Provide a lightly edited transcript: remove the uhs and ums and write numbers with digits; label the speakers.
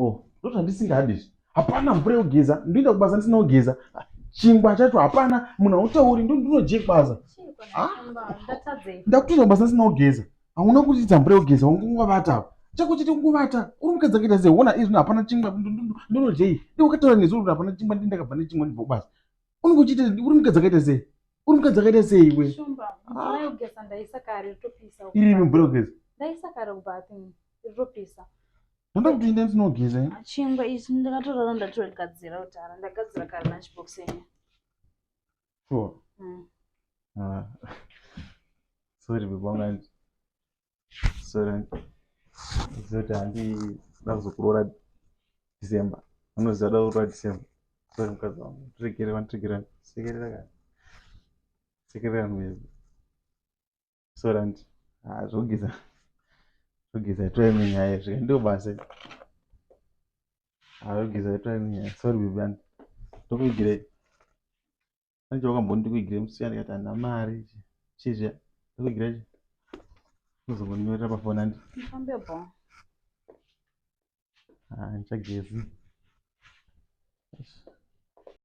Speaker 1: Oh, ndozvandisingadi izvi. Hapana mvura yekugeza, ndoenda kubasa ndisina kugeza. Chingwa chacho hapana, munhu hautauri, ndinojei kubasa. Ah? Ndakutoenda kubasa ndisina kugeza. Hauna kutiita mvura yekugeza, wangungovata apa. Chako chete kungovata. Uri mukadzi akaita sei? Wona izvi hapana chingwa, ndinojei. Ndikataura nezuro kuti hapana chingwa, ndakabva nechingwa ndibva kubasa. Unenge uchiita uri mukadzi akaita sei? Uri mukadzi akaita sei iwe?
Speaker 2: Shumba, mvura yekugeza ndaisa kare ritopisa.
Speaker 1: Iri mvura yekugeza?
Speaker 2: Ndaisa kare kubathroom, ritopisa.
Speaker 1: Ndoda kuti inde ndinogeza ini.
Speaker 2: Chingwa ichi ndakatorara ndatogadzira kudhara, ndagadzira kare lunch box yenyu.
Speaker 1: Sure. Ah. Sorry baby wangu. Sorry. Zoti handi da kuzokuroora December. Unoziva da kuroora December. Sorry mukadzi wangu. Tiregerera, wandiregerera. Sekerera kani. Sekerera mwezi. Sorry aunty. Ah, zvogeza. Zvogeza itwa imwe nyaya zvika ndio basa. Ah, zvogeza itwa imwe nyaya. Sorry baby aunty. Ndokuigirei. Pane chawakambondikuigira musi uya ndikati handina mari chii zviya ndokuigira chi uzongondinyorera pafoni aunty.
Speaker 2: Mufambe bho.
Speaker 1: Ah, ndichagezi. Eish.